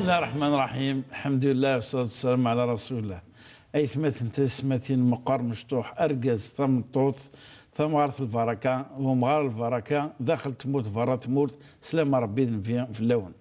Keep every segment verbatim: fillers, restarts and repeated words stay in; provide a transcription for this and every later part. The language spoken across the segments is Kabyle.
Bismillah ar-Rahman ar-Rahim. Alḥemdulillah, wassalatu wassalamu ɛla rasulillah. Aytmaten, tayesmatin, meqqar, mecṭuḥ, argaz, tameṭṭut, tamɣart lbaraka, umɣar lbaraka, daxel tmurt, berra tmurt, slam n Rebbi d Nnbi fell-awen.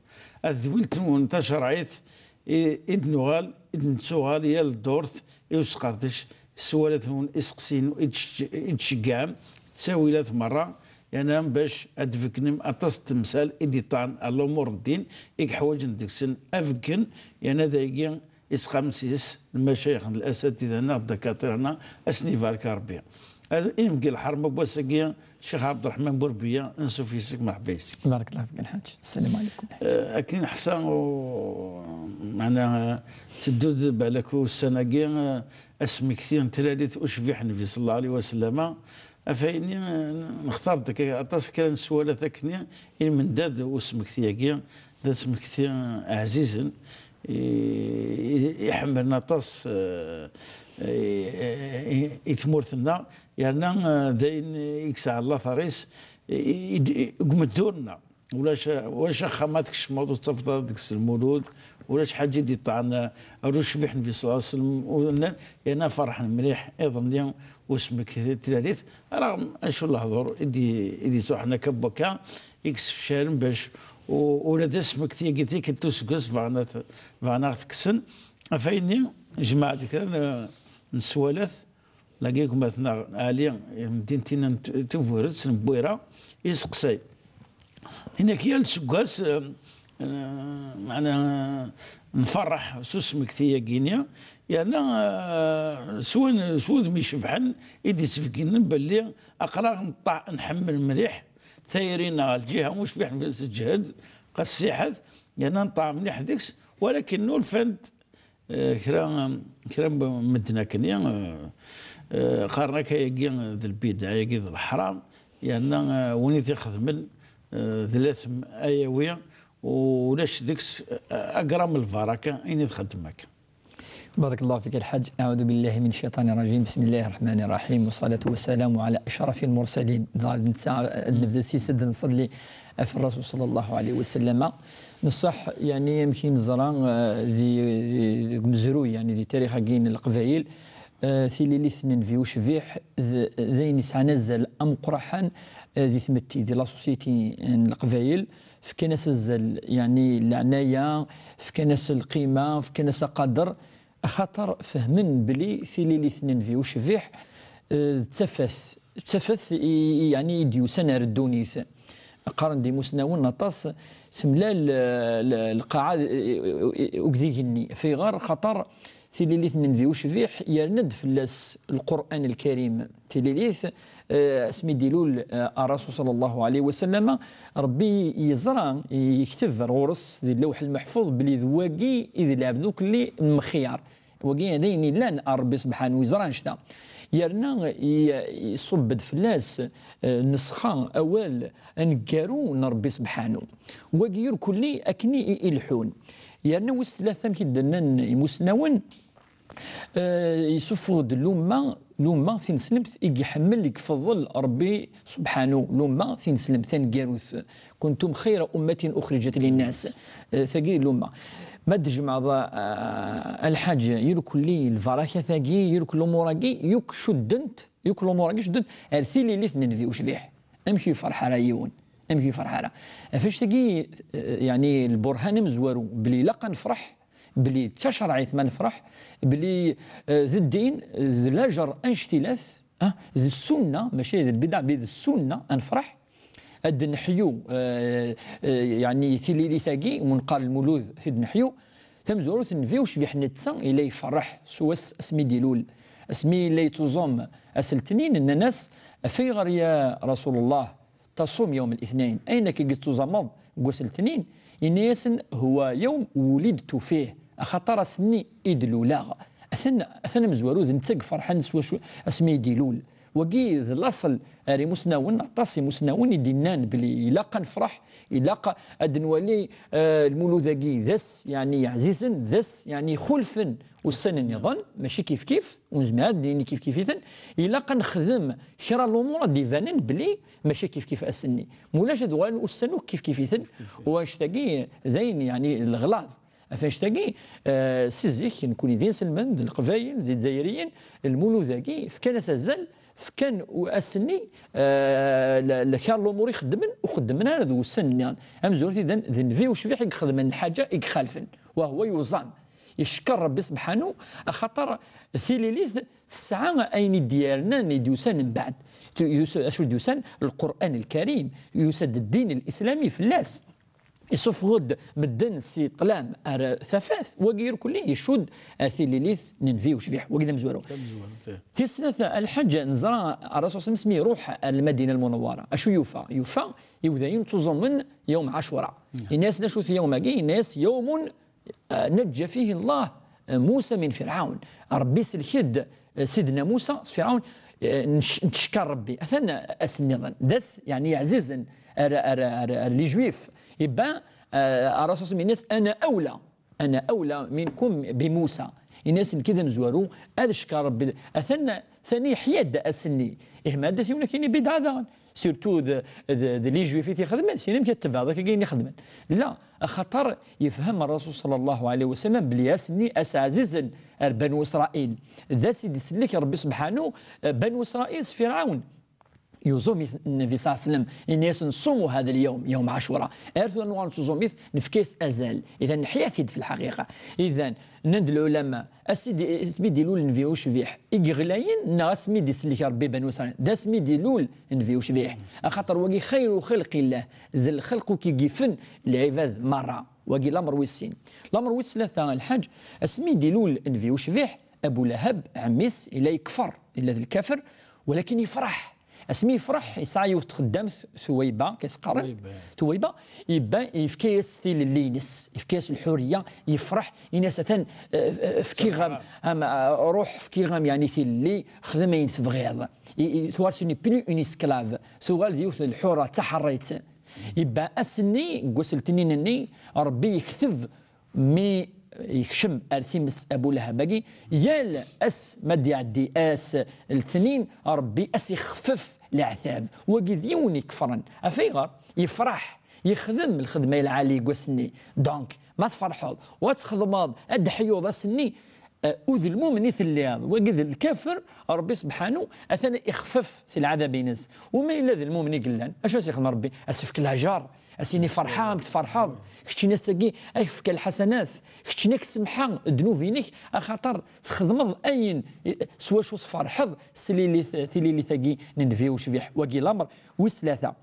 At tedwilt-nwen tacerɛit i, i d-nuɣal, i d-nettuɣal yal ddurt i usqerdec s walat-nwen, iseqsiyen i d-tceg-, i d-tceggɛem, ttawilat merra, yerna bac ad d-tbeggnem aṭas n temsal i d-iṭṭan ar lumuṛ n ddin i yeḥwaǧen deg-sen abeggen, yerna d ayagi i ttqamen s yes lmacayix n lasatida-nneɣ d dakaṭir-nneɣ, ad sen-ibarek Rebbi. Ad inebgi lḥerma n wass-agi, Ccix Ɛebderreḥman Burbiya, ansuf yes-k, merḥba yes-k. Barakallahu fik, Lḥaǧ. Ssalamu ɛlikum. Eh, akken neḥsa, u-, meɛna, eh, teddu-d balak ussan-agi, eh, asmekti n tlalit ucbiḥ n Nnbi sallallahu alaihi wa sallama. Ɣef wayen-nni, eh, nextar-d akka aṭas kra n sswalat akkenni i lmendad n usmekti-agi, d asmekti ɛzizen, i, i, iḥemmlen aṭas, eh, i, i, i tmurt-nneɣ, yerna, eh, d ayen i yesɛa later-is i, i, i, deg umeddur-nneɣ. Ulac, ulac axxam ad tkecmeḍ ur tettafeḍ ara deg-s lmulud, ulac ḥaǧa i d-iṭṭɛen ar ucbiḥ n Nnbi sallallahu alaihi wa sallam, u nnan, yerna ferḥen mliḥ iḍ-nni usmekti n tlalit, raɣem acu lehdur i d-, i d-ittruḥen akka n wakka, i yessefcalen bac u-, ula d asmekti-agi tikkelt n useggas bɣan ad t-, bɣan ad ɣ-t-kksen. Ɣef wayen-nni, jemɛeɣ-d kra n, n sswalat, lagi gma-tneɣ Ɛli, meddinet-inna n T-, Tuburet, n Bwira, iseqsay. Inna-k yal seggas, eh, eh, meɛna, eh, nferreḥ s usmekti-agi-nni, yerna, eh, s win, s wudem icebḥen i d-ittbegginen belli aql-aɣ neṭṭeɛ, nḥemmel mliḥ tayri-nneɣ, lǧiha ucbiḥ n teǧhed, qessiḥet, yerna neṭṭeɛ mliḥ deg-s, walakin nulfan-d, eh, kra, kra n medden akkenni, eh, eh, qqaren akka-agi d lbidɛa, agi d leḥram, yerna, eh, win i t-ixedmen, eh, d latem ayawi, ulac deg-s, eh, agram n lbaraka, ayen i txeddem akka. بارك الله فيك الحاج. أعوذ بالله من الشيطان الرجيم. بسم الله الرحمن الرحيم. والصلاة والسلام على أشرف المرسلين. Dɣa d netta, ad nebdu s-, ad nṣelli ɣef Rrasul صلى الله عليه وسلم. Neṣṣeḥ, yeɛni, amek i neẓra, eh, di, di, deg umezruy, yeɛni, di tarix-agi n Leqbayel, eh, tililit n Nnbi ucbiḥ d, d ayen yesɛan azal ameqqraḥen, eh, di tmetti, di la société n Leqbayel. Fkan-as azal, yeɛni leɛnaya, fkan-as lqima, fkan-as aqader, axaṭer fehmen belli tililit n Nnbi ucbiḥ, eh, d tafat, d tafat i, i, yeɛni i d-yusan ar ddunit. Qqaren-d imusnawen aṭas, temlal, eh, l-, lqaɛa d, eh, eh, eh, ugdig-nni. Ɣef ayɣer? Xaṭer tililit n Nnbi ucbiḥ, yerna-d fell-as Lqur'an Lkarim. Tililit, eh, asmi d-ilul, eh, Rrasul صلى الله عليه وسلم, Rebbi yeẓra, yekteb ar ɣur-s di Lawḥ Lmeḥfud belli d wagi i d lɛebd ukelli n Mexyar. Wagi d ayen illan ar Rebbi subḥanu, yeẓra annect-a. Yerna i-, iṣubb-d fell-as, eh, nesxa, awal aneggaru n Rebbi subḥanu. Wagi irkelli akken i, i, i leḥḥun. Yerna wis tlata, amek i d-nnan imusnawen, eh, yessufeɣ-d lumma, lumma tineslemt i iḥemmel, i ifeḍḍel Rebbi subḥanu, lumma tineslemt taneggarut. كنتم خير أمة أخرجت للناس. Eh, tagi lumma. Ma d-tjemɛeḍ, eh, a Lḥaǧ, irkelli lbarakat-agi, irkelli lumuṛ-agi, yakk cuddent, yakk lumuṛ-agi cuddent ar tililit n Nnbi ucbiḥ. Amek ur yefreḥ ara yiwen? Amek ur yefreḥ ara? Ɣef annect-agi, eh, yeɛni lburhan amezwaru, belli ilaq ad nefreḥ, belli d tacerɛit ma nefreḥ, belli, eh, d ddin, d lajer annect-ilat, ah, d ssunna, mačči d lbidɛa, belli d ssunna ad nefreḥ, ad d-neḥyu, eh, eh, yeɛni tililit-agi, mu neqqar lmulud, ad t-id-neḥyu. Tamezwarut n Nnbi ucbiḥ netta yella yefreḥ s wass asmi d-ilul, asmi yella yettuẓum ass n letnin, nnan-as: "Ɣef ayɣer ya Rasulullah تصوم يوم الاثنين؟ Ayen akka i tettuẓumeḍ deg wass n letnin?" Yenna-yasen: "هو يوم ولدت فيه." Axaṭer ass-nni i d-luleɣ. Atan, atan amezwaru d netta i iferḥen s wacu asmi i d-ilul. Wagi d laṣel ar imusnawen, aṭas imusnawen i d-innan belli ilaq ad nefreḥ, ilaq ad nwali, eh, lmulud-agi d ass, yeɛni, ɛzizen, d ass, yeɛni, ixulfen ussan nniḍen, mačči kifkif, ur nezmir ad d-nini kifkif-iten, ilaq ad nexdem kra n lumuṛ ad d-ibanen belli mačči kifkif ass-nni. Mulac ad uɣalen ussan akk kifkif-iten, u annect-agi d ayen, yeɛni, leɣlaḍ. Ɣef annect-agi, eh, si zik, nekkni d inselmen, d leqbayel, d izzayriyen, lmulud-agi, fkan-as azal, fkan u-, ass-nni, eh, le, le kar lumuṛ i xeddmen, ur xeddmen ara d wussan-nniḍen. Amezwaru, tidi d nnbi ucbiḥ i ixedmen lḥaǧa i ixalfen. Wa huwa yuẓam. Yeckeṛ Ṛebbi sebḥanu, axaṭer tililit tesɛa ayen i d-yernan, i d-yusan mbeɛd. Tu-, yus-, acu d-yusan? Lqur'an Lkarim. Yusa-d ddin lislami fell-as. Isuffeɣ-d medden si ṭṭlam ar tafat, wagi irkelli icudd ar tililit n nnbi ucbiḥ. Wagi d amezwaru. Tis tlata, a Lḥaǧ, neẓra Ṛṛasul s-, mi iruḥ ar Lmadina Lmunawwara, acu yufa? Yufa iwdayen ttuẓumen yawm Ɛacura. Yenna-yasen acu-t yawm-agi? Yenna-yas: "Yawmun, eh, najja fihi Allah, eh, Musa min Firɛawn." Ṛebbi sellek-d, eh, Sidna Musa s Firɛawn, eh, nec-, nettcekkar Ṛebbi. Atan ass-nniḍen. D ass, yeɛni, yeɛzizen ar, ar, ar, ar les Juifs. Iban, eh, Ṛṛasul s-, yenna-yas: "Ana awla, ana awla minkum bi Musa." Yenna-yas: "Nekk d amezwaru, ad cekkar Ṛebbi." Atan, tani yeḥya-d ass-nni. Ih, ma ad yiwen ad k-yini bidɛa daɣen. Surtout d, d, d les Juifs i t-ixedmen, sin amek ad tebɛeḍ akka ayen i xedmen. La, axaṭer yefhem Ṛṛasul ṣalla Llahu ɛalayhi wa sallam belli ass-nni ass ɛzizen ar Banu Isṛayil. D ass i d-isellek Ṛebbi sebḥanu, eh, Banu Isṛayil s Firɛawn. Yuẓum-it Nnbi ṣalla Llahu ɛalayhi wa sallam, yenna-yasen: "Ṣumu hada lyawm, yawm Ɛacura." Ar tura nuɣal nettuẓum-it, nefka-yas azal. Idan neḥya-t-id fi lḥaqiqa. Idan, nnan-d lɛulama, Asmi d-, asmi d-ilul nnbi ucbiḥ i yeɣlayen, neɣ asmi d-isellek Ṛebbi Banu Isṛayil? D asmi d-ilul nnbi ucbiḥ. Axaṭer wagi xayru xalqillah, d lxelq i yifen lɛibad merra. Wagi lamer wis sin. Lamer wis tlata, a Lḥaǧ, asmi d-ilul nnbi ucbiḥ, Abu Lahab, ɛemmi-s, yella yekfer, yella d lkafir, walakin yefreḥ. Asmi yefreḥ, yesɛa yiwet txeddamt, Tuwayba, akka i s-qqaren. Tuwayba, yebba, yefka-yas tilelli-ines, yefka-yas lḥuriya, yefreḥ, ini-as: "Atan, eh, eh, fkiɣ-am, am, eh, ruḥ, fkiɣ-am, yeɛni, tilelli, xdem ayen tebɣiḍ." I, i, tuɣal, ce n'est plus une esclave, tuɣal d yiwet n lḥura, d taḥerrit. Yebba ass-nni, deg wass n letnin-nni, Ṛebbi yekteb mi yekcem ar times Abu Lahab-agi, yal ass ma d-iɛeddi ass letnin, Ṛebbi as ixeffef leɛtab. Wagi d yiwen ikefren. Ɣef ayɣer? Yefreḥ, yexdem lxedma i lɛali deg wass-nni. Donc, ma tferḥeḍ, wa txedmeḍ, ad d-ḥyuḍ ass-nni, eh, u d lmumen i telliḍ, wagi d lkafir, Ṛebbi sebḥanu atan ixeffef si lɛadab-ines. Uma yella d lmumen i yellan, acu as-ixdem Ṛebbi? As-ifk lajer, as-ini: "Ferḥeɣ, amek tferḥeḍ? Keččini ass-agi ak-fkeɣ lḥasanat, keččini ak-semḥeɣ ddnub-inek, axaṭer txedmeḍ ayen s wacu tferḥeḍ s tililit, tililit-agi n nnbi ucbiḥ." Wagi lamer wis tlata.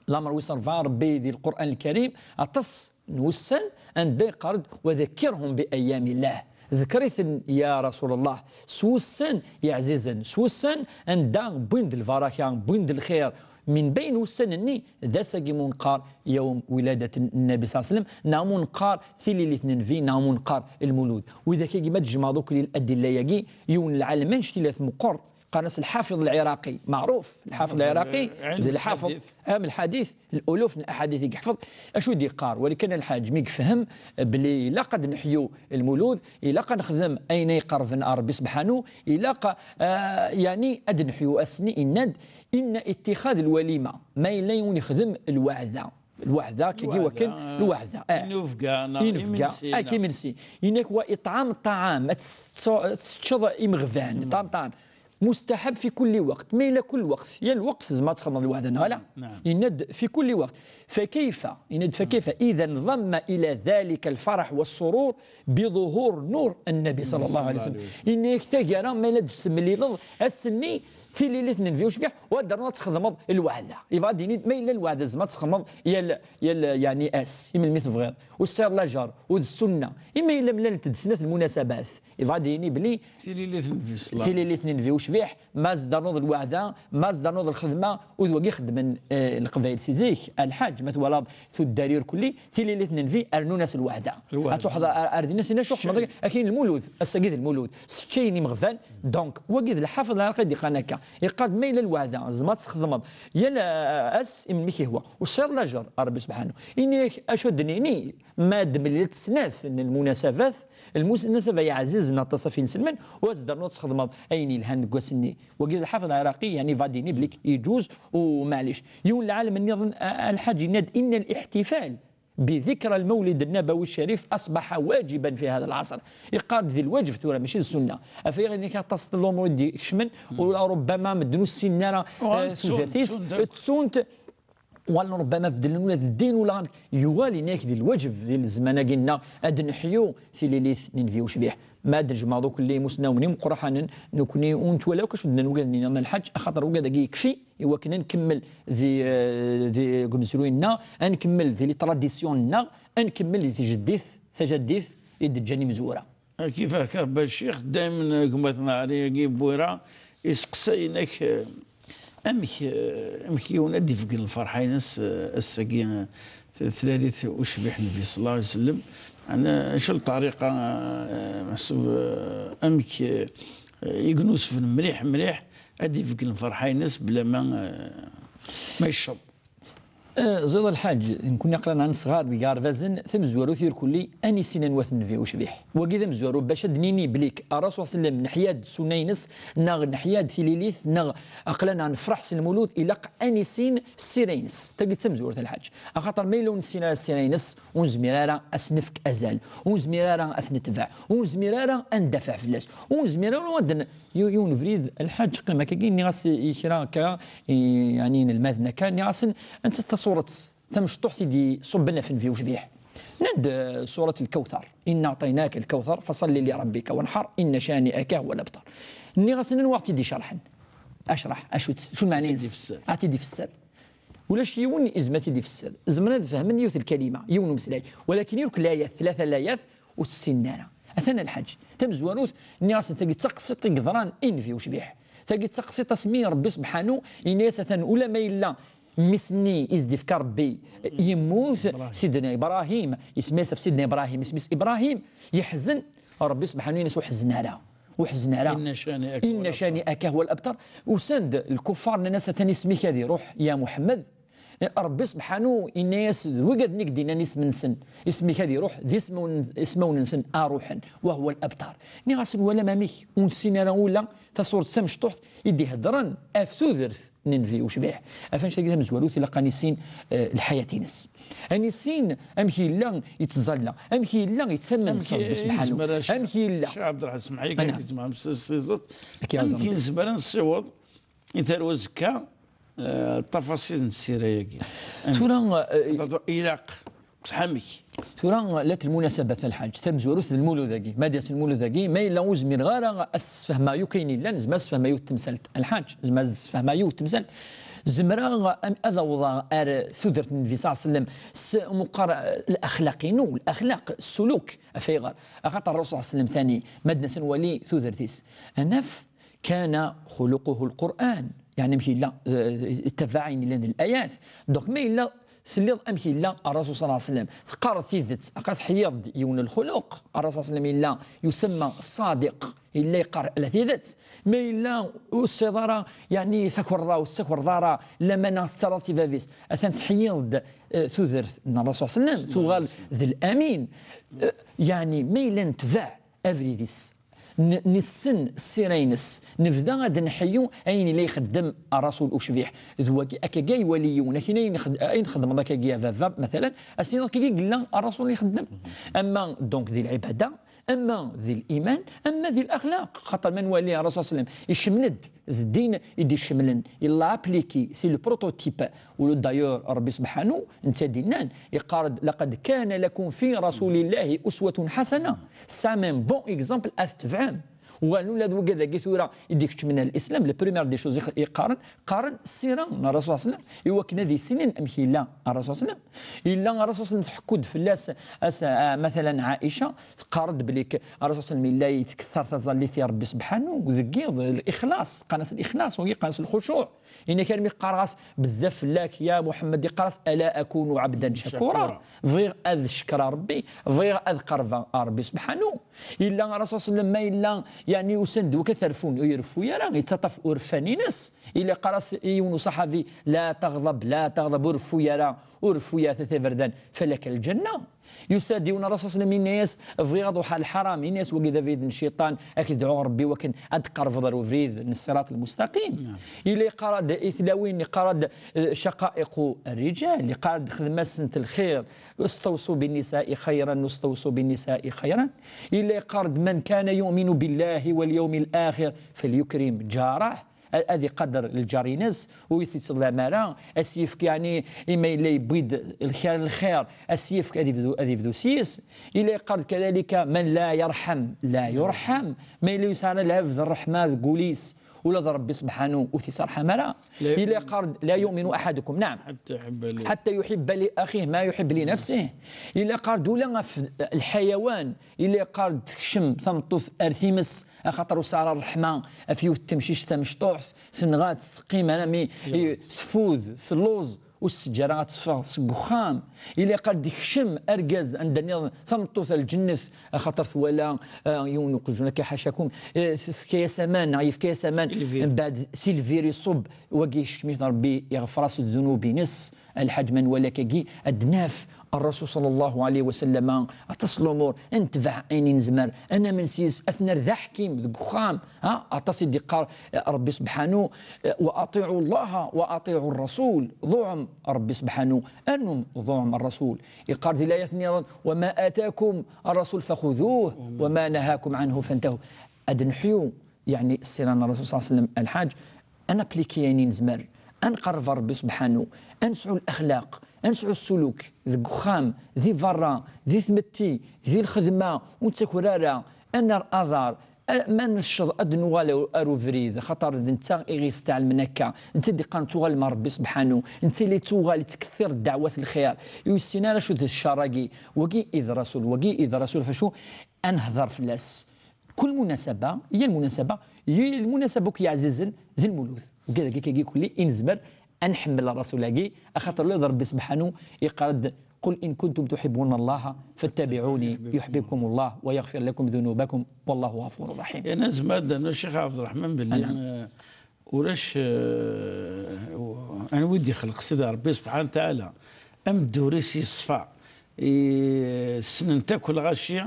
Lamer wis ṛebɛa, Ṛebbi di Lqur'an Lkarim, aṭas n wussan anda yeqqar-d: "Wa dhakkirhum bi ayyamillah." Ḍekkeṛ-iten, ya Rasul Allah, s wussan iɛzizen, s wussan anda wwin-d lbaraka, wwin-d lxir. Min bayn wussan-nni, d ass-agi mu neqqar yawm wiladat n-, Nnabi ṣalla Llahu ɛalayhi wa sallam, neɣ mu neqqar tililit n Nnbi, neɣ mu neqqar Lmulud. Widak-agi ma d-tjemɛeḍ akk l-, adilla-agi, yiwen n lɛalem annect-ila tmeqqer, qqaren-as Lḥafiḍ Lɛiraqi, meɛruf, Lḥafiḍ Lɛiraqi, d lḥafiḍ, ɛilm lḥadit, luluf n laḥadit i yeḥfeḍ. Acu d-yeqqar? Walakin a Lḥaǧ, mi yefhem belli ilaq ad neḥyu Lmulud, ilaq ad nexdem ayen ay iqerben ar Ṛebbi sebḥanu, ilaq, ah, yeɛni ad neḥyu ass-nni, yenna-d: "Inna ittixad lwalima", ma yella yiwen yexdem lweɛda. Lweɛda, kagi wakken, ah, lweɛda, eh. Inufga, neɣ inufga, imensi, ak neɣ imensi. Yenna-k: "Wa iṭɛam ṭṭaɛam", ad tsettu-, ad teččeḍ imeɣban, iṭɛam ṭṭaɛam. Mustaḥab fi kulli waqt, ma yella kul lweqt, yal lweqt tzemreḍ ad txedmeḍ lweɛda, neɣ ala? Naam. Yenna-d: "Fi kulli waqt." Fakayfa, yenna-d: "Fakayfa idan damma ila dhalika lfaraḥ wassurur bi ḍuhur nur Nnabi ṣalla Llahu ɛalayhi wa sallam." Yenna-yak taggara, ma yella d-tessemlileḍ ass-nni, tililit n Nnbi ucbiḥ, u ad d-ternuḍ ad txedmeḍ lweɛda. Yebɣa ad d-yini, ma yella lweɛda tzemreḍ ad txedmeḍ yal, yal, yeɛni, ass, i melmi tebɣiḍ. U tesɛiḍ lajer, u d ssunna. I ma yella mlalent-d snat lmunasabat, yebɣa ad d-yini belli tililit n Nnbi ṣalla Llahu ɛalayhi wa sallam, tililit n Nnbi ucbiḥ, ma ad s-d-ternuḍ lweɛda, ma ad s-d-ternuḍ lxedma, u d wagi xeddmen, eh, Leqbayel si zik, a Lḥaǧ, ma twalaḍ tuddar irkelli, tililit n Nnbi rnun-as lweɛda. Lweɛda. Ad truḥeḍ ar, ar din, ass-nni ad truḥeḍ, akken Lmulud, ass-agi d Lmulud, seččayen imeɣban. Donc, wagi d Lḥafiḍ Lɛiraqi i d-yeqqaren akka. Yeqqar-d ma yella lweɛda, tzemreḍ ad txedmeḍ yal, eh, ass, i melmi k-ihwa. U tesɛiḍ lajer, a Ṛebbi sebḥanu. Ini-ak acu ad d-nini, ma d-mlilent snat n lmunasabat, lmus-, lmunasaba yeɛzizen aṭas ɣef inselmen, u ad s-d-ternuḍ ad txedmeḍ ayen yelhan deg wass-nni. Wagi d Lḥafiḍ Lɛiraqi, yeɛni, yebɣa ad d-yini belli yeǧuz u maɛlic. Yiwen n lɛalem nniḍen, a, a Lḥaǧ, yenna-d: "Inna liḥtifal بذكرى المولد النبوي الشريف أصبح واجبا في هذا العصر. Iqqar-d di lwaǧeb tura, mačči d ssunna. Ɣef waya, aṭas n lumuṛ i d-ikecmen, u rubbama medden ur ssinen ara, eh, tudert-is, ttun-t, ttun-t, wala rubbama beddlen ula d ddin, wala amek. Yuɣal yenna-yak di lwaǧeb di zzman-agi-nneɣ ad neḥyu tililit n Nnbi ucbiḥ. Ma ad d-nejmeɛḍ akk lli imusnawen imeqqraḥanen, nekni ur nettwali akk acu d-nnan wigad-nni n lḥaǧ, axaṭer wigad-agi yekfi i wakken ad nkemmel di, eh, di, deg umezruy-nneɣ, ad nkemmel di les traditions-nneɣ, ad nkemmel di tjeddit, tajaddit i d-ǧǧan imezwura. Kif akka, Rebbi Ccix, daymen gma-tneɣ Ɛli-agi n Bwira, iseqsayen-ak, eh, amek, eh, amek yiwen ad d-ifeggen lferḥ-ines, eh, ass-agi, eh, t-, tlalit ucbiḥ Nnbi sallallahu alayhi wa sallam. Meɛna, acu n ṭṭariqa, eh, meḥsub, eh, amek, eh, i yennusfen mliḥ, mliḥ, ad d-ifeggen lferḥ-ines bla ma, eh, ma yecceḍ? Eh, ẓid lḥaǧ, nekkni aql-aneɣ nesɣar deg yiɣerbazen, tamezwarut irkelli, ad nissin anwa-t Nnbi ucbiḥ. Wagi d amezwaru bac ad d-nini belli Ṛṛasul sallam neḥya-d ssunna-ines, neɣ neḥya-d tililit, neɣ aql-aneɣ nefṛeḥ s lmulud, ilaq ad nissin ssira-ines. Tagi d tamezwarut a lḥaǧ. Axaṭer ma yella ur nessin ara ssira-ines, ur nezmir ara ad s-nefk azal, ur nezmir ara ad t-netbeɛ, ur nezmir ara ad ndafeɛ fell-as, ur nezmir ara ad n-, Yu-, yiwen ubrid, lḥaǧ, qqim akkagi, nniɣ-as i kra akka, i, yeɛni, inelmaden akka, nniɣ-asen, anta tasuret tamecṭuḥt i d-iṣubben ɣef Nnbi ucbiḥ? Nnan-d, eh, surat Lkawtar. إنا أعطيناك الكوثر فصل لربك وانحر إن شانئك هو الأبتر. Nniɣ-asen, anwa ɣ-tt-id-icerḥen? Acreḥ, acu-tt, acu lmeɛna-ines? Ad tt-id-ifesser. Ad tt-id-ifesser. Ulac yiwen izmer ad tt-id-ifesser. Zemren ad fehmen yiwet lkalima, yiwen umeslay. Walakin irk layat, tlata layat, ur tt-ssinen ara. Atan a lḥaǧ. Tamezwarut, nniɣ-asen, tagi d taqsiṭ i yeḍran i Nnbi ucbiḥ. Tagi d taqsiṭ asmi Ṛebbi sebḥanu yenna-yas, atan, ula ma yella mmi-s-nni i s-d-ifka Ṛebbi yemmut, Sidna Ibrahim, isemma-yas ɣef Sidna Ibrahim, isem-is Ibrahim, yeḥzen, Ṛebbi sebḥanu yenna-yas, ur ḥezzen ara. Ur ḥezzen ara. إن شانئك هو الأبتر. إن شانئك هو الأبتر. Usan-d lkuffar, nnan-as, atan isem-ik ad iruḥ, ya Muḥemmed. Ṛebbi sebḥanu yenna-yas, d wigad-nni i k-d-innan isem-nsen, isem-ik ad iruḥ, d ismawen-, ismawen-nsen a ruḥen, وهو الأبتر. Nniɣ-asen, walam amek ur nessin ara ula tasuret tamecṭuḥt i d-iheddren ɣef tudert n Nnbi ucbiḥ. Ɣef annect-agi tamezwarut ilaq ad nissin, eh, lḥayat-ines. Ad nissin amek yella yettẓalla, amek yella yettamen s Ṛebbi sebḥanu, amek yella. Ccix Ɛebderreḥman, semmeḥ-iyi kan, amek nezmer ad nessiweḍ i tarwa azekka, eh, ṭṭafasil n ssira-agi. Tura, eh, ilaq, ttḥamek. Tura, la lmunasabat a lḥaǧ, tamezwarut d lmulud-agi. Ma d-yas lmulud-agi, ma yella ur zmireɣ ara ad s-sfehmeɣ yakk ayen yellan, zemreɣ ad s-sfehmeɣ yiwet temsalt a lḥaǧ, zemreɣ ad s-sfehmeɣ yiwet temsalt. Zemreɣ am-, ad awḍeɣ ar tudert n Nnbi sallallahu alayhi wa sallam s umuqqar, eh, laxlaq-inu, laxlaq, ssuluk, ɣef ayɣer? Axaṭer Ṛṛasul sallallahu alayhi wa sallam tani, ma d-nas ad nwali tudert-is, ad naf كان خلقه القرآن. Yeɛni amek yella, eh, ittabaɛ ayen yellan di layat. Donc, ma yella telliḍ amek yella Ṛṛasul sallallahu alayhi wa sallam, teqqareḍ tidet, aql-ak teḥyiḍ-d yiwen n lxuluq. Ṛṛasul sallallahu alayhi wa sallam yella yusemma ṣṣadiq, yella yeqqar la tidet. Ma yella ur tesɛiḍ ara, yeɛni, takerḍa, ur tessakreḍ ara, lamana tettarraḍ i bab-is, atan teḥyiḍ-d, eh, tudert n Ṛṛasul sallallahu alayhi wa sallam, tuɣal d lamin. Eh, yeɛni, ma yella netbeɛ abrid-is, N-, nessen ssira-ines, nebda ad nḥeyyu ayen i la ixeddem Ṛṛasul ucbiḥ. D wagi, akkagi i wali yiwen, akin ayen xed-, ayen xedmeḍ akkagi a baba, matalan, ad s-iniḍ akkagi i yella Ṛṛasul ixeddem. Ama, donc, di lɛibada, ama di liman, ama di laxlaq. Xaṭer ma nwali Ṛṛasul sallam icemmel-d d ddin i d-icemmlen, il l'a appliqué, c'est le prototype. U d'ailleurs, Ṛebbi sebḥanu, netta d-innan, iqqar-d, لقد كان لكم في رسول الله أسوة حسنة. Tesɛam un bon exemple ad t-tebɛem. Uɣalen ula d wigad-agi tura i d-ikeččmen ar l'islam, la première des choses i x-, i qqaren, qqaren ssira n Ṛṛasul sallam, i wakken ad issinen amek yella Ṛṛasul sallam. Yella Ṛṛasul sallam tḥekku-d fell-as, as-, a, matalan, Ɛaica, teqqar-d belli k-, Ṛṛasul sallam yella yettkettar taẓallit i Ṛebbi sebḥanu, deg yiḍ, lixlaṣ, qqaren-as lixlaṣ, wagi qqaren-as lxucuɛ. Yenna-k armi qqareɣ-as bezzaf fell-ak, ya Muḥemmed, iqqar-as, ألا أكون عبدا شكورا. Bɣiɣ ad cekkreɣ Ṛebbi, bɣiɣ ad qerbeɣ ɣer Ṛebbi sebḥanu. Yella Ṛṛasul sallam ma yella, yeɛni, usan-d wakka terfun, ur ireffu ara, yettaṭṭaf urfan-ines. Yella yeqqar-as i yiwen uṣaḥabi, لا تغضب، لا تغضب, ur reffu ara, ur reffu ara, a At Iberdan, فلك الجنة. Yusa-d yiwen Rasul sallam, yenna-yas: "Bɣiɣ ad ruḥeɣ ɣer lḥaram." Yenna-yas: "Wagi d abrid n cciṭan, ad k-idɛu Ṛebbi wakken ad tqerbeḍ ɣer ubrid n ṣṣirat lmustaqimin." Yella yeqqar-d i tlawin, yeqqar-d, eh, "Caqa'iqu rrijal", yeqqar-d: "Xdem-asent lxir, استوصوا بالنساء خيرا، استوصوا بالنساء خيرا." Yella yeqqar-d: "من كان يؤمن بالله واليوم الآخر فليكرم جاره." A-, ad iqader lǧar-ines, ur t-ittḍlam ara, ad s-yefk, yeɛni, imi yella yewwi-d lxir, lxir, ad s-yefk, ad yebdu, ad yebdu s-yes. Yella yeqqar-d kadalika: "من لا يرحم لا يرحم." Ma yella ur yesɛi ara lɛebd ṛṛeḥma deg wul-is, ula d Ṛebbi subḥanu ur t-itterḥam ara. Yella yeqqar-d: "لا يؤمن أحدكم." Naɛam. حتى يحب ل- حتى يحب لأخيه ما يحب لنفسه. Yella yeqqar-d ula ɣef lḥayawan, yella yeqqar-d: "Tekcem tameṭṭut ar times, axaṭer ur tesɛi ara ṛṛeḥma ɣef yiwet temcict tamecṭuḥt, tenɣa-tt, teqqim armi tfud, telluẓ, ur s-teǧǧa ara ad teffeɣ seg uxxam." Yella yeqqar-d: "Yekcem argaz anda nniḍen, tameṭṭut ar lǧennet, axaṭer twala, ah, yiwen uqjun akka, ḥacakum, eh, tefka-yas aman, neɣ yefka-yas aman, mbeɛd si lbir iṣubb, wagi yeckem-it Ṛebbi, iɣfer-as ddunub-ines." A lḥaǧ, ma nwala akkagi, ad naf Ṛṛasul ṣalla Llahu ɛalayhi wa sallam aṭas n lumuṛ, ad netbeɛ ayen i nezmer, ad namen s-yes, ad t-nerr d aḥkim deg uxxam. Ha, aṭas i d-iqqar, eh, Ṛebbi subḥanu, eh: "وأطيعوا الله وأطيعوا الرسول." Ḍuɛem Ṛebbi subḥanu, rnum ḍuɛem Ṛṛasul. Yeqqar di layat nniḍen: "وما آتاكم الرسول فخذوه وما نهاكم عنه فانتهوا." Ad neḥyu, yeɛni, ssira n Ṛṛasul ṣalla Llahu ɛalayhi wa sallam, a lḥaǧ, ad napliki ayen i nezmer, ad nqerreb ɣer Ṛebbi subḥanu, ad nesɛu lexlaq, ad nesɛu ssuluk deg uxxam, di beṛṛa, di tmetti, di lxedma, ur nettaker ara, ad nerr aḍar, a-, ma necceḍ ad nuɣal ar, ar ubrid, axaṭer d netta i ɣ-yesteɛlmen akka, netta i d-iqqaren tuɣalem ɣer Ṛebbi subḥanu, netta i la yettuɣal yettkettir ddeɛwat n lxir, ur yessin ara acu d ccer-agi, wagi i d Ṛṛasul, wagi i d Ṛṛasul, ɣef acu ad nehḍer fell-as. Kul munasaba, yal munasaba, yal munasaba akk yeɛzizen d lmulud. Ugad akkagi kulli i nezmer ad nḥemmel Ṛṛasul-agi, axaṭer ula d Ṛebbi subḥanu yeqqar-d: "قل إن كنتم تحبون الله فاتبعوني يحببكم الله ويغفر لكم ذنوبكم والله غفور رحيم." Yerna nezmer ad d-nernu, Ccix Ɛebderreḥman, belli, eh, ulac, eh, anwa i d-ixleq Sidi Ṛebbi subḥanu wa taɛala, ameddur-is yeṣfa, i-, ssnen-t akk lɣaci,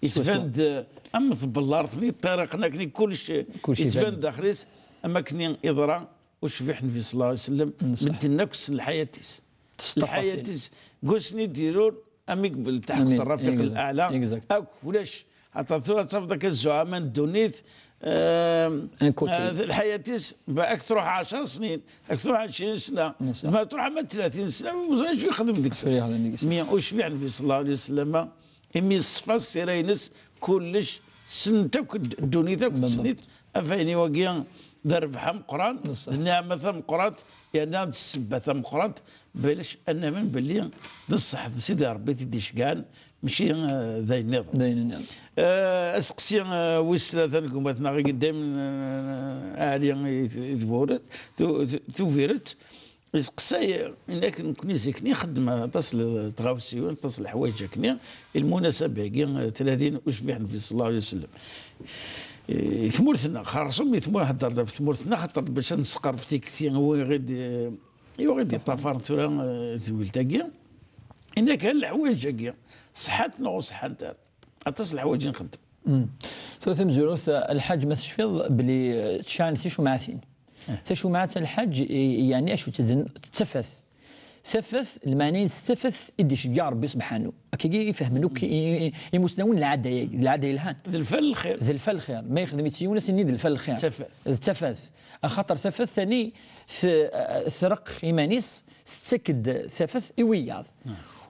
yettban-d, eh, am tbellart-nni ṭṭiriqen akken, kullec yettban-d daxel-is, am akken yeḍra ucbiḥ Nnbi ṣalla Llahu ɛalayhi wa sallam, medden akk ssnen lḥayat-is. Lḥayat-is, deg wasmi i d-irur, am i yelḥeq s Ṛṛafiq Laɛla, akk ulac. Axaṭer tura tafeḍ akka zzuɛama n ddunit, eh, eh, lḥayat-is, ba-, ad k-truḥ ɛecṛa snin, ad k-truḥ ɛecrin sna, ma truḥ ama tlatin sna, ur ẓrin acu yexdem deg-sent. Mi ucbiḥ Nnbi ṣalla Llahu ɛalayhi wa sallam, imi yeṣfa ssira-ines, kullec, ssnen-t akk ddunit akk, tessen-it, ɣef ayen i wagi d rrbeḥ ameqqran, d nniɛma tameqqrant, yerna d ssebba tameqqrant, balac ad namen belli d ṣṣeḥ d Sidi Ṛebbi i t-id-iceggɛen, mačči, eh, d ayen nniḍen. D ayen nniḍen. Eh, aseqsi, eh, wis tlata deg umatnaɣ i daymen, eh, Ɛli i t-, i tburet, tu-, tu-, tubiret, iseqsay, inak nekni zik-nni nxeddem aṭas n tɣawsiwin, aṭas n leḥwayeǧ akni, i lmunasaba-agi, eh, tlatin ucbiḥ Nnbi ṣalla Llahu ɛalayhi wa sallam. Eh, i tmurt-nneɣ, xerṣum i tmurt, hedder-d ɣef tmurt-nneɣ, xaṭer bac ad nesqerf tikti, wi ɣid, eh, i ɣid yeṭṭafaren tura, eh, tedwilt-agi, inak hal leḥwayeǧ-agi, ṣeḥḥant neɣ ur ṣeḥḥant ara. Aṭas n leḥwayeǧ i nxeddem. Mm. Tura tamezwarut, a lḥaǧ, ma tecfiḍ belli, eh, tecɛel ticumɛatin. Eh. Tacumɛat a lḥaǧ, i-, yeɛni acu-tt? D tafat. Tafat, lmeɛna-ines tafat i d-iceggeɛ Ṛebbi subḥanu. Akkagi i fehmen akk i-, i-, i-, imusnawen lɛada-agi, d lɛada yelhan. D lfal n lxir. D lfal n lxir. Ma yexdem-itt yiwen, ad s-nini d lfal n lxir. D tafat. D tafat. Axaṭer tafat tani s-, treqq iman-is, tettak-d tafat i wiyaḍ.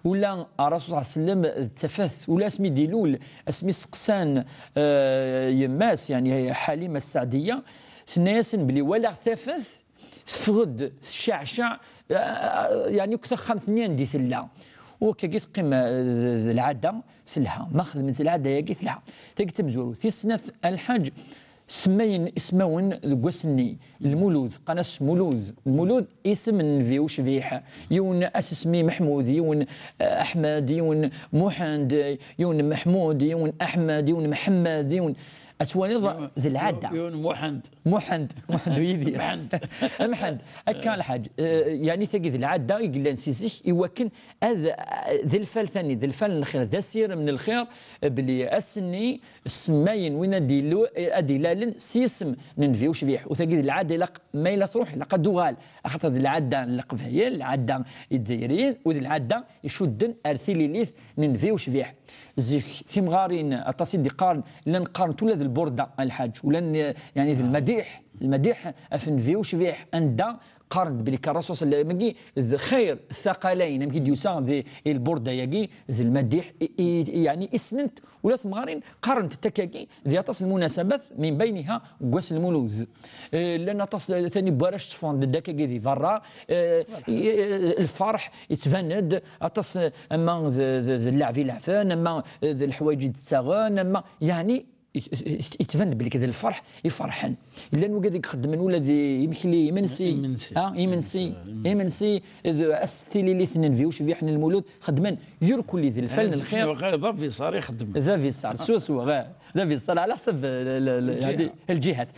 Ula Ṛṛasul ṣalla Llahu ɛalayhi wa sallam d tafat, ula asmi d-ilul, asmi steqsan, eh, yemma-s, yeɛni Ḥalima Sseɛdiya, tenna-yasen belli walaɣ tafat teffeɣ-d tecceɛceɛ, eh, yeɛni akk taxxamt-nni anda i tella. U akkagi teqqim, eh, d, d lɛada telha. Ma xedment lɛada-agi telha. Tagi d tamezwarut. Tis snat a lḥaǧ, semmayen ismawen deg wass-nni. Lmulud, qqaren-as Mulud. Lmulud, isem n Nnbi ucbiḥ. Yiwen ad s-ismi Meḥmud, yiwen, eh, Aḥmed, yiwen Muḥend, yiwen Meḥmud, yiwen Aḥmed, yiwen Mḥemmed, yiwen. Ad twaliḍ d lɛadda. Yiwen Muḥend. Muḥend, Muḥend u Yidir. Mḥend. Mḥend. Akka lḥaǧ. Eh, yeɛni tagi d lɛadda i yellan si zik i wakken ad, d lfal tani, d lfal n lxir, d asirem n lxir, eh, belli ass-nni semmayen win ad ilu-, eh, ad ilalen s yisem n Nnbi ucbiḥ. U tagi d lɛadda ilaq ma yella truḥ, ilaq ad d-tuɣal. Axaṭer d lɛadda n Leqbayel, lɛadda Izzayriyen, u d lɛadda icudden ar tililit n Nnbi ucbiḥ. Zik, timɣarin, aṭas i d-iqqaren, llan qqaren-t ula d lburda, a lḥaǧ, ula n, yeɛni d lmadiḥ, lmadiḥ af Nnbi ucbiḥ, anda qqaren-d belli kan Rasul sallallahu alayhi wa sallam, d xir thaqalayn, amek i d-yusa di, i lburda-yagi, d lmadiḥ, i, i, yeɛni i ssnen-t ula d temɣarin, qqaren-t akkagi, di aṭas n lmunasabat, min bayniha, deg wass n lmulud. Eh, llan aṭas, tani n warrac tteffɣen-d akkagi di berra, eh, i, eh, lferḥ, yettban-d, aṭas, eh, ama d, d, d lleɛb i leɛben, ama, eh, d leḥwayeǧ i d-ttaɣen, ama, yeɛni, i, i, yettban-d belli d lferḥ i ferḥen. Llan wigad i ixeddmen ula d imekli, imensi. Imensi. Ha, imensi. Imensi, imensi, d ass tililit n Nnbi ucbiḥ n lmulud, xeddmen yurkuli d lfal n lxir. D abiṣar i xeddmen. D abiṣar, swaswa, eh, d abiṣar, ɛla ḥsab, eh, l-, l-, l-, lǧihat.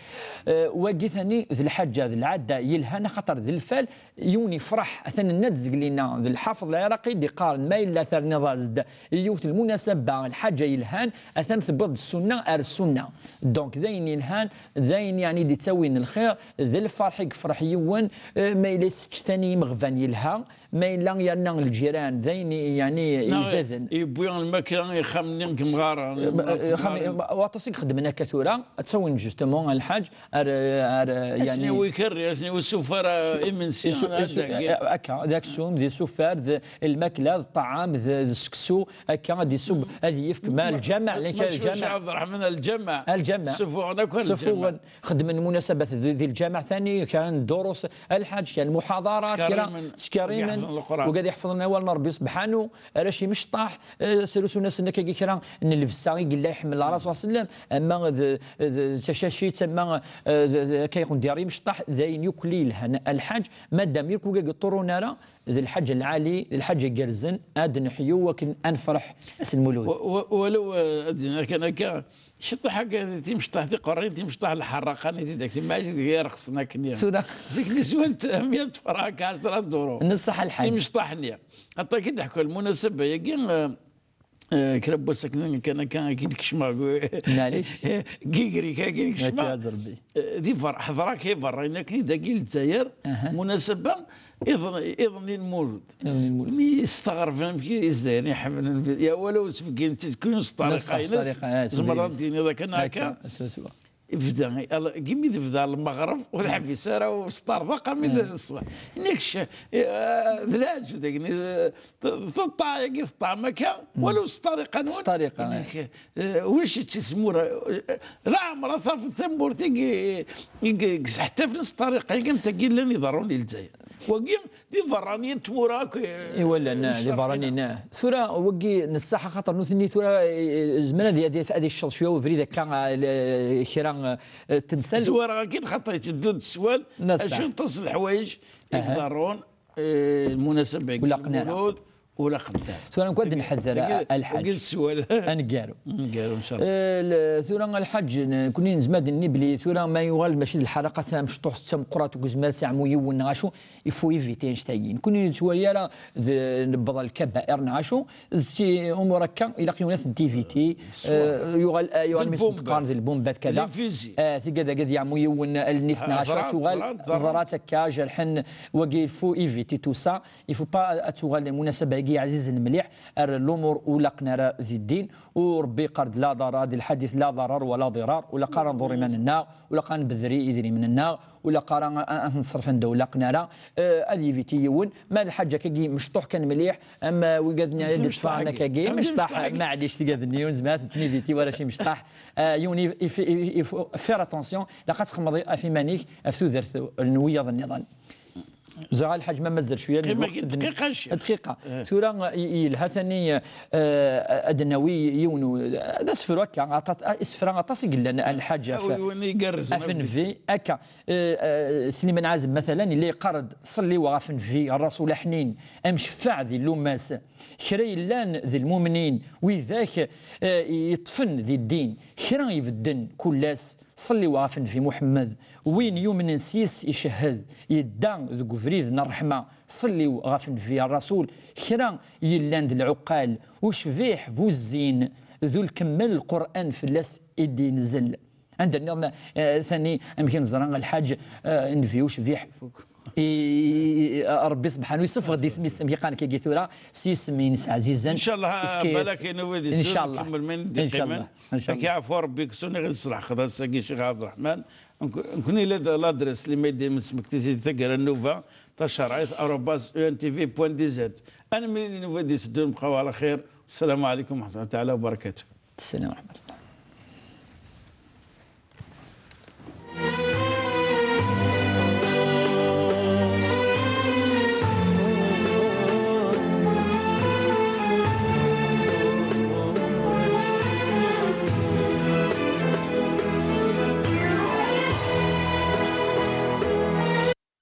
Eh, wagi tani d lḥaǧa, d lɛadda yelhan, axaṭer d lfal, yiwen ifraḥ, atan nna-d zegli-nna, d lḥafeḍ lɛiraqi i d-iqqaren, ma yella terniḍ-as-d i yiwet lmunasaba, lḥaǧa yelhan, atan tewwiḍ-d ssunna ar ssunna. Donc, d ayen yelhan, d ayen, yeɛni, d-ittawin lxir, d lferḥ i yefreḥ yiwen, eh, ma yella yessečč tani imeɣban yelha, ma yella yerna lǧiran, d ayen, yeɛni, izaden. Yewwi lmakla i ixxamen-nni n yemɣaren, eh, ixxamen, waṭas i ixeddmen akka tura, ad tawin justement, a lḥaǧ, ar, ar, yeɛni, asniwi kerri, asniwi sufar, eh, imensi, isu-, isu-, eh, akka, d aksum, d isufar, d lmakla, d ṭṭɛam, d, d seksu, akka, ad isub, ad yefk, ma lǧameɛ, ma, lǧameɛ. Ɛebderreḥman, lǧameɛ. Lǧameɛ. Sufuɣen akk ar lǧameɛ. Sufuɣen. Xedmen munasabat di, di lǧameɛ tani, kra n durus, a lḥaǧ, kra n lmuḥaḍarat, kra ttkarimen, ttkarimen, wigad iḥefḍen awal n Rebbi subḥanu, arrac imecṭaḥ, eh, srusun-asen akkagi kra n llebsa i yella iḥemmel Rasul sallam, ama d, d tacacit, ama, eh, d, d, akka iqendyar imecṭaḥ, d ayen yakk yelhan. A lḥaǧ, madam yakk ur iṭṭurun ara, d lḥaǧa lɛali, d lḥaǧa igerrzen, ad neḥyu wakken ad nefreḥ ass n Lmulud. Wa-, wa-, walaw, eh, ad d-iniɣ kan akka, ciṭṭaḥ akka, timecṭaḥ tiqerrin, timecṭaḥ lḥerraqa-nni, tidak, timɛict deg irexsen akken. Tura. Zik niswant mya tefraq, ɛecra duru. Neṣṣaḥ lḥal. Imecṭaḥ-nni. Aṭak i d-ḥku lmunasaba-agi, eh, eh, kra n wass akken kan akka, akka i d-kecmeɣ gu-, Maɛlic. Gigrik, akka i d-kecmeɣ. Mačči azerbi. Eh, di ber-, ḥeḍreɣ i berra, akken i dagi Lezzayer, munasaba, iḍ-, iḍ-nni n Lmulud. Iḍ-nni n Lmulud. Mi yesteɣreb amek i Izzayriyen iḥemmlen, ya, walaw sbeggin-tt-id kun s ṭṭariqa-ines, ṭṭariqa, ah, tzemreḍ ad d-tiniḍ akken akka. Akka, swaswa. Ibda, ala, gimi tebda lmeɣreb, ur teḥbis ara, u s ṭṭerḍeq, ami d ṣṣbeḥ. Nekk c-, eh, d lɛaǧeb dagni, eh, t-, teṭṭeɛ-agi teṭṭɛem akka, walaw s ṭṭariqa-nwen. S ṭṭariqa, nekk, eh, ulac-itt i tmura, eh, laɛmer ad tafeḍ tamurt i g-, i g-, i yesseḥtafen s ṭṭariqa-agi, am tagi llan iḍerrun i Lezzayer. Wagi, d iberraniyen n tmura akk, eh, iwalan, ah, d iberraniyen, ah. Tura, wagi, neṣṣaḥ, axaṭer nutni tura, eh, eh, zemren ad, ad, ad icceḍ cwiya ubrid akka, ah, l-, kra, eh, temsal. Zwareɣ-ak-id, xaṭer yetteddu-d sswal, neṣṣaḥ. Acu n ṭas n leḥwayeǧ i iḍerrun, eh, lmunasaba-agi, lmulud, ur laqent ara. Tura nekk ad nḥader, a lḥaǧ. Wagi d sswal. Aneggaru. Aneggaru, ncallah. Eh, l-, tura a lḥaǧ, n-, nekni nezmer ad d-nini belli tura ma yuɣal mačči d lḥerraqa tamecṭuḥt d tameqqrant ur yezmir ad teɛmu yiwen neɣ acu, il faut éviter annect-agi. Nekni ur nettwali ara d, newweḍ ɣer lkabair neɣ acu, d ti-, umur akka, ilaq yiwen ad t-éviter. Eh, yuɣal, eh, yuɣal d mi lbumbat. Qqaren d lbumbat kada. Les fusils. Eh, tigad-agi ad yeɛmu yiwen allen-is neɣ acu, ad tuɣal ḍrat akka, jerḥen, wagi, il faut éviter tout ça. Il faut pas ad tuɣal lmunasaba-agi ɛzizen mliḥ ar lumuṛ ur laqen ara di ddin. U Ṛebbi yeqqar-d la ḍarar, di lḥadit la ḍarar wa la ḍirar, ur laq ara nḍur iman-nneɣ, ur laq ara nbedder i idrimen-nneɣ, ur laq ara a-, a-, ad t-neṣref anda ur laqen ara, eh, ad yiviti yiwen. Ma d lḥaǧa akkagi mecṭuḥ kan mliḥ, am, eh, wigad-nni i d-iṭṭfan akkagi, mecṭaḥ, maɛlic, tigad-nni ur nezmir ad ten-niviti wala ci mecṭaḥ. Eh, yiwen if-, if-, if-, if-, faire attention, ilaq ad txemmeḍ ɣef iman-ik, ɣef tudert n wiyaḍ nniḍen. Ẓriɣ a Lḥaǧ ma mazal cwiya n lweqt. Dqiqa. Tura yelha tani ad d-nawi yiwen d asefru akka, isefra aṭas i yellan a Lḥaǧ ɣef nnbi akka. Sliman Ɛazem matalan yella yeqqar-d: "Ṣelliw ɣef nnbi, rrasul aḥnin, amceffaɛ di llumas." Kra yellan d lmumnin, widak yeṭṭfen di ddin, kra ibedden kul ass. Ṣelliw ɣef nnbi Muḥemmed, win yumnen s yis icehhed, yedda deg ubrid n ṛṛeḥma. Ṣelliw ɣef nnbi rrasul, kra yellan d lɛuqqal, ucbiḥ bu zzin, d ulkemmel Lqur'an fell-as i d-inzel. Anda nniḍen tani amek i neẓra a Lḥaǧ, nnbi ucbiḥ. Ṛebbi sebḥanu yessufeɣ-d isem-is, amek i qqaren kagi tura, s yisem-ines ɛzizen. Ncallah. Balak i nuwi di sura nkemmel mayen d-iqqimen. Ad k-iɛfu Rebbi, ksuni ɣid s lḥeqq d ass-agi Ccix Ɛebderreḥman. Nkuni la d l'adresse li ma yeddi mesmekti si taggara n nuva tacerɛit arobas E N T V point D Z. Ad nemlil i nuva d-iteddun bqaw ɛla xir. Ssalamu ɛlikum wa ṛaḥmatullahi taɛala wa barakatuh. Sslam.